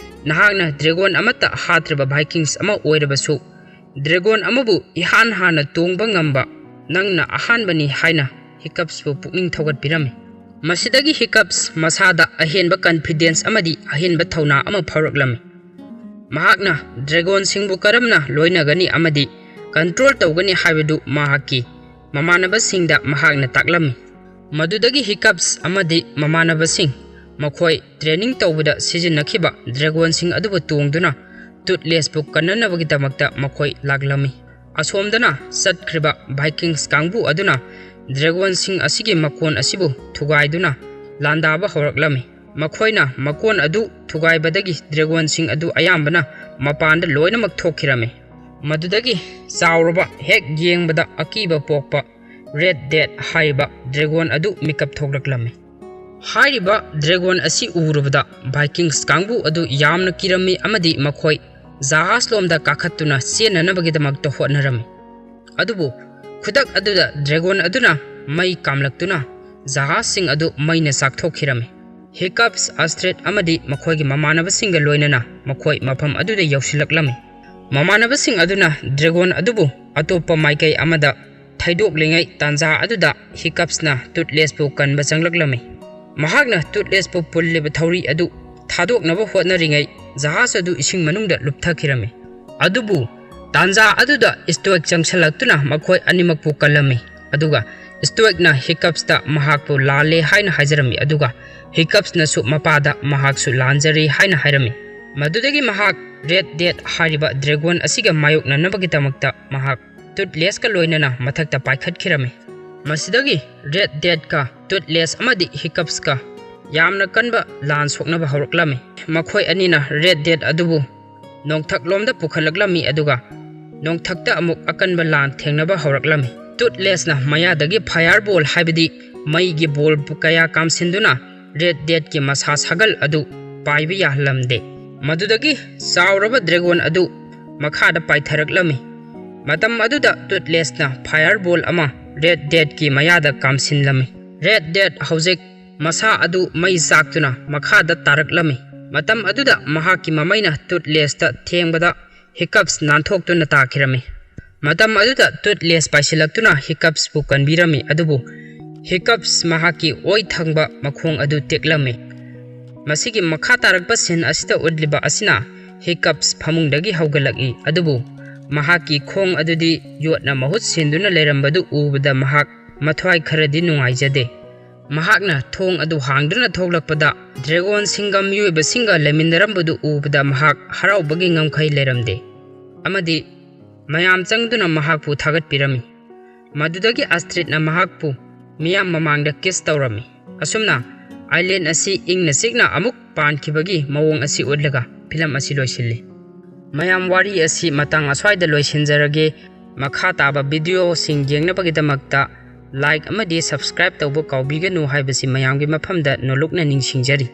ꯅꯍꯥꯛꯅ ꯗ꯭ꯔꯦꯒꯣꯟ ꯑꯃꯠꯇ ꯍꯥꯠꯇ꯭ꯔꯤꯕ ꯚꯥꯏꯀꯤꯡꯁ ꯑꯃ ꯑꯣꯏꯔꯕꯁꯨ, ꯗ꯭ꯔꯦꯒꯣꯟ ꯑꯃꯕꯨ ꯏꯍꯥꯟ ꯍꯥꯟꯅ ꯇꯣꯡꯕ ꯉꯝꯕ ꯅꯪꯅ ꯑꯍꯥꯟꯕꯅꯤ" ꯍꯥꯏꯅ ꯍꯤꯀꯞꯁꯄꯨ ꯄꯨꯛꯅꯤꯡ ꯊꯧꯒꯠꯄꯤꯔꯝꯃꯤ꯫ ꯃꯁꯤꯗꯒꯤ ꯍꯤꯀꯞꯁ ꯃꯁꯥꯗ ꯑꯍꯦꯟꯕ ꯀꯟꯐꯤꯗꯦꯟꯁ ꯑꯃꯗꯤ ꯑꯍꯦꯟꯕ ꯊꯧꯅꯥ ꯑꯃ ꯐꯥꯎꯔꯛꯂꯝꯃꯤ꯫ ꯃꯍꯥꯛꯅ ꯗ꯭ꯔꯦꯒꯣꯟꯁꯤꯡꯕꯨ ꯀꯔꯝꯅ ꯂꯣꯏꯅꯒꯅꯤ ꯑꯃꯗꯤ ꯀꯟꯇ꯭ꯔꯣꯜ ꯇꯧꯒꯅꯤ ꯍꯥꯏꯕꯗꯨ ꯃꯍꯥꯛꯀꯤ ꯃꯃꯥꯟꯅꯕꯁꯤꯡꯗ ꯃꯍꯥꯛꯅ ꯇꯥꯛꯂꯝꯃꯤ꯫ ꯃꯗꯨꯗꯒꯤ ꯍꯤꯀꯞꯁ ꯑꯃꯗꯤ ꯃꯃꯥꯟꯅꯕꯁꯤꯡ ꯃꯈꯣꯏ ꯇ꯭ꯔꯦꯅꯤꯡ ꯇꯧꯕꯗ ꯁꯤꯖꯤꯟꯅꯈꯤꯕ ꯗ꯭ꯔꯦꯒꯣꯟꯁꯤꯡ ꯑꯗꯨꯕꯨ ꯇꯣꯡꯗꯨꯅ ꯇꯨꯠꯂꯦꯁꯄꯨ ꯀꯟꯅꯅꯕꯒꯤꯗꯃꯛꯇ ꯃꯈꯣꯏ ꯂꯥꯛꯂꯝꯃꯤ꯫ ꯑꯁꯣꯝꯗꯅ ꯆꯠꯈ꯭ꯔꯤꯕ ꯚꯥꯏꯀꯤꯡꯁ ꯀꯥꯡꯕꯨ ꯑꯗꯨꯅ ꯗ꯭ꯔꯦꯒꯣꯟꯁꯤꯡ ꯑꯁꯤꯒꯤ ꯃꯀꯣꯟ ꯑꯁꯤꯕꯨ ꯊꯨꯒꯥꯏꯗꯨꯅ ꯂꯥꯟꯗꯥꯕ ꯍꯧꯔꯛꯂꯝꯃꯤ꯫ ꯃꯈꯣꯏꯅ ꯃꯀꯣꯟ ꯑꯗꯨ ꯊꯨꯒꯥꯏꯕꯗꯒꯤ ꯗ꯭ꯔꯦꯒꯣꯟꯁꯤꯡ ꯑꯗꯨ ꯑꯌꯥꯝꯕꯅ ꯃꯄꯥꯟꯗ ꯂꯣꯏꯅꯃꯛ ꯊꯣꯛꯈꯤꯔꯝꯃꯤ꯫ ꯃꯗꯨꯗꯒꯤ ꯆꯥꯎꯔꯕ, ꯍꯦꯛ ꯌꯦꯡꯕꯗ ꯑꯀꯤꯕ ꯄꯣꯛꯄ ꯔꯦꯗ ꯗꯦꯠ ꯍꯥꯏꯔꯤꯕ ꯗ꯭ꯔꯦꯒꯣꯟ ꯑꯗꯨ ꯃꯤꯀꯞ ꯊꯣꯛꯂꯛꯂꯝꯃꯤ꯫ ꯍꯥꯏꯔꯤꯕ ꯗ꯭ꯔꯦꯒꯣꯟ ꯑꯁꯤ ꯎꯔꯨꯕꯗ ꯚꯥꯏꯀꯤꯡꯁ ꯀꯥꯡꯕꯨ ꯑꯗꯨ ꯌꯥꯝꯅ ꯀꯤꯔꯝꯃꯤ ꯑꯃꯗꯤ ꯃꯈꯣꯏ ꯖꯍꯥꯖ ꯂꯣꯝꯗ ꯀꯥꯈꯠꯇꯨꯅ ꯆꯦꯟꯅꯅꯕꯒꯤꯗꯃꯛꯇ ꯍꯣꯠꯅꯔꯝꯃꯤ꯫ ꯑꯗꯨꯕꯨ ꯈꯨꯗꯛ ꯑꯗꯨꯗ ꯗ꯭ꯔꯦꯒꯣꯟ ꯑꯗꯨꯅ ꯃꯩ ꯀꯥꯝꯂꯛꯇꯨꯅ ꯖꯍꯥꯖꯁꯤꯡ ꯑꯗꯨ ꯃꯩꯅ ꯆꯥꯛꯊꯣꯛꯈꯤꯔꯝꯃꯤ꯫ ꯍꯤꯀꯞꯁ, ꯑꯁꯇ꯭ꯔꯤꯠ ꯑꯃꯗꯤ ꯃꯈꯣꯏꯒꯤ ꯃꯃꯥꯟꯅꯕꯁꯤꯡꯒ ꯂꯣꯏꯅꯅ ꯃꯈꯣꯏ ꯃꯐꯝ ꯑꯗꯨꯗ ꯌꯧꯁꯤꯜꯂꯛꯂꯝꯃꯤ꯫ ꯃꯃꯥꯟꯅꯕꯁꯤꯡ ꯑꯗꯨꯅ ꯗ꯭ꯔꯦꯒꯣꯟ ꯑꯗꯨꯕꯨ ꯑꯇꯣꯞꯄ ꯃꯥꯏꯀꯩ ꯑꯃꯗ ꯊꯩꯗꯣꯛꯂꯤꯉꯩ ꯇꯥꯟꯖꯥ ꯑꯗꯨꯗ ꯍꯤꯀꯞꯁꯅ ꯇꯨꯠꯂꯦꯁꯄꯨ ꯀꯟꯕ ꯆꯪꯂꯛꯂꯝꯃꯤ꯫ ꯃꯍꯥꯛꯅ ꯇꯨꯠꯂꯦꯁꯄꯨ ꯄꯨꯜꯂꯤꯕ ꯊꯧꯔꯤ ꯑꯗꯨ ꯊꯥꯗꯣꯛꯅꯕ ꯍꯣꯠꯅꯔꯤꯉꯩ ꯖꯍꯥꯖ ꯑꯗꯨ ꯏꯁꯤꯡ ꯃꯅꯨꯡꯗ ꯂꯨꯞꯊꯈꯤꯔꯝꯃꯤ꯫ ꯑꯗꯨꯕꯨ ꯇꯥꯟꯖꯥ ꯑꯗꯨꯗ ꯏꯁꯇꯣꯏꯛ ꯆꯪꯁꯤꯜꯂꯛꯇꯨꯅ ꯃꯈꯣꯏ ꯑꯅꯤꯃꯛꯄꯨ ꯀꯜꯂꯝꯃꯤ꯫ ꯑꯗꯨꯒ ꯏꯁꯇꯣꯏꯛꯅ ꯍꯤꯀꯞꯁꯇ ꯃꯍꯥꯛꯄꯨ ꯂꯥꯜꯂꯦ ꯍꯥꯏꯅ ꯍꯥꯏꯖꯔꯝꯃꯤ, ꯑꯗꯨꯒ ꯍꯤꯀꯞꯁꯅꯁꯨ ꯃꯄꯥꯗ ꯃꯍꯥꯛꯁꯨ ꯂꯥꯟꯖꯔꯦ ꯍꯥꯏꯅ ꯍꯥꯏꯔꯝꯃꯤ꯫ ꯃꯗꯨꯗꯒꯤ ꯃꯍꯥꯛ ꯔꯦꯗ ꯗꯦꯠ ꯍꯥꯏꯔꯤꯕ ꯗ꯭ꯔꯦꯒꯣꯟ ꯑꯁꯤꯒ ꯃꯥꯌꯣꯛꯅꯅꯕꯒꯤꯗꯃꯛꯇ ꯃꯍꯥꯛ ꯇꯨꯠꯂꯦꯁꯀ ꯂꯣꯏꯅꯅ ꯃꯊꯛꯇ ꯄꯥꯏꯈꯠꯈꯤꯔꯝꯃꯤ꯫ ꯃꯁꯤꯗꯒꯤ ꯔꯦꯗ ꯗꯦꯠꯀ ꯇꯨꯠꯂꯦꯁ ꯑꯃꯗꯤ ꯍꯤꯀꯞꯁꯀ ꯌꯥꯝꯅ ꯀꯟꯕ ꯂꯥꯟ ꯁꯣꯛꯅꯕ ꯍꯧꯔꯛꯂꯝꯃꯤ꯫ ꯃꯈꯣꯏ ꯑꯅꯤꯅ ꯔꯦꯗ ꯗꯦꯠ ꯑꯗꯨꯕꯨ ꯅꯣꯡꯊꯛꯂꯣꯝꯗ ꯄꯨꯈꯠꯂꯛꯂꯝꯃꯤ, ꯑꯗꯨꯒ ꯅꯣꯡꯊꯛꯇ ꯑꯃꯨꯛ ꯑꯀꯟꯕ ꯂꯥꯟ ꯊꯦꯡꯅꯕ ꯍꯧꯔꯛꯂꯝꯃꯤ꯫ ꯇꯨꯠꯂꯦꯁꯅ ꯃꯌꯥꯗꯒꯤ ꯐꯥꯌꯔ ꯕꯣꯜ, ꯍꯥꯏꯕꯗꯤ ꯃꯩꯒꯤ ꯕꯣꯜ ꯀꯌꯥ ꯀꯥꯝꯁꯤꯟꯗꯨꯅ ꯔꯦꯗ ꯗꯦꯠꯀꯤ ꯃꯁꯥ ꯁꯥꯒꯜ ꯑꯗꯨ ꯄꯥꯏꯕ ꯌꯥꯍꯜꯂꯝꯗꯦ꯫ ꯃꯗꯨꯗꯒꯤ ꯆꯥꯎꯔꯕ ꯗ꯭ꯔꯦꯒꯣꯟ ꯑꯗꯨ ꯃꯈꯥꯗ ꯄꯥꯏꯊꯔꯛꯂꯝꯃꯤ꯫ ꯃꯇꯝ ꯑꯗꯨꯗ ꯇꯨꯠꯂꯦꯁꯅ ꯐꯥꯌꯔ ꯕꯣꯜ ꯑꯃ ꯔꯦꯗ ꯗꯦꯠꯀꯤ ꯃꯌꯥꯗ ꯀꯥꯝꯁꯤꯟꯂꯝꯃꯤ꯫ ꯔꯦꯗ ꯗꯦꯠ ꯍꯧꯖꯤꯛ ꯃꯁꯥ ꯑꯗꯨ ꯃꯩ ꯆꯥꯛꯇꯨꯅ ꯃꯈꯥꯗ ꯇꯥꯔꯛꯂꯝꯃꯤ꯫ ꯃꯇꯝ ꯑꯗꯨꯗ ꯃꯍꯥꯛꯀꯤ ꯃꯃꯩꯅ ꯇꯨꯠꯂꯦꯁꯇ ꯊꯦꯡꯕꯗ ꯍꯤꯀꯞꯁ ꯅꯥꯟꯊꯣꯛꯇꯨꯅ ꯇꯥꯈꯤꯔꯝꯃꯤ꯫ ꯃꯇꯝ ꯑꯗꯨꯗ ꯇꯨꯠꯂꯦꯁ ꯄꯥꯏꯁꯤꯜꯂꯛꯇꯨꯅ ꯍꯤꯀꯞꯁꯄꯨ ꯀꯟꯕꯤꯔꯝꯃꯤ, ꯑꯗꯨꯕꯨ ꯍꯤꯀꯞꯁ ꯃꯍꯥꯛꯀꯤ ꯑꯣꯏ ꯊꯪꯕ ꯃꯈꯣꯡ ꯑꯗꯨ ꯇꯦꯛꯂꯝꯃꯤ꯫ ꯃꯁꯤꯒꯤ ꯃꯈꯥ ꯇꯥꯔꯛꯄ ꯁꯤꯟ ꯑꯁꯤꯗ ꯎꯠꯂꯤꯕ ꯑꯁꯤꯅ ꯍꯤꯀꯞꯁ ꯐꯃꯨꯡꯗꯒꯤ ꯍꯧꯒꯠꯂꯛꯏ, ꯑꯗꯨꯕꯨ ꯃꯍꯥꯛꯀꯤ ꯈꯣꯡ ꯑꯗꯨꯗꯤ ꯌꯣꯠꯅ ꯃꯍꯨꯠ ꯁꯤꯟꯗꯨꯅ ꯂꯩꯔꯝꯕꯗꯨ ꯎꯕꯗ ꯃꯍꯥꯛ ꯃꯊ꯭ꯋꯥꯏ ꯈꯔꯗꯤ ꯅꯨꯡꯉꯥꯏꯖꯗꯦ꯫ ꯃꯍꯥꯛꯅ ꯊꯣꯡ ꯑꯗꯨ ꯍꯥꯡꯗꯨꯅ ꯊꯣꯛꯂꯛꯄꯗ ꯗ꯭ꯔꯦꯒꯣꯟꯁꯤꯡꯒ ꯃꯤꯑꯣꯏꯕꯁꯤꯡꯒ ꯂꯩꯃꯤꯟꯅꯔꯝꯕꯗꯨ ꯎꯕꯗ ꯃꯍꯥꯛ ꯍꯔꯥꯎꯕꯒꯤ ꯉꯝꯈꯩ ꯂꯩꯔꯝꯗꯦ, ꯑꯃꯗꯤ ꯃꯌꯥꯝ ꯆꯪꯗꯨꯅ ꯃꯍꯥꯛꯄꯨ ꯊꯥꯒꯠꯄꯤꯔꯝꯃꯤ꯫ ꯃꯗꯨꯗꯒꯤ ꯑꯁꯇ꯭ꯔꯤꯠꯅ ꯃꯍꯥꯛꯄꯨ ꯃꯤꯌꯥꯝ ꯃꯃꯥꯡꯗ ꯀꯤꯁ ꯇꯧꯔꯝꯃꯤ꯫ ꯑꯁꯨꯝꯅ ꯑꯥꯏꯂꯦꯟ ꯑꯁꯤ ꯏꯪꯅ ꯆꯤꯛꯅ ꯑꯃꯨꯛ ꯄꯥꯟꯈꯤꯕꯒꯤ ꯃꯑꯣꯡ ꯑꯁꯤ ꯎꯠꯂꯒ ꯐꯤꯂꯝ ꯑꯁꯤ ꯂꯣꯏꯁꯤꯜꯂꯤ꯫ ꯃꯌꯥꯝ, ꯋꯥꯔꯤ ꯑꯁꯤ ꯃꯇꯥꯡ ꯑꯁ꯭ꯋꯥꯏꯗ ꯂꯣꯏꯁꯤꯟꯖꯔꯒꯦ꯫ ꯃꯈꯥ ꯇꯥꯕ ꯚꯤꯗꯤꯑꯣꯁꯤꯡ ꯌꯦꯡꯅꯕꯒꯤꯗꯃꯛꯇ like ꯑꯃꯗꯤ subscribe ꯇꯧꯕ ꯀꯥꯎꯕꯤꯒꯅꯨ ꯍꯥꯏꯕꯁꯤ ꯃꯌꯥꯝꯒꯤ ꯃꯐꯝꯗ ꯅꯣꯂꯨꯛꯅ ꯅꯤꯡꯁꯤꯡꯖꯔꯤ꯫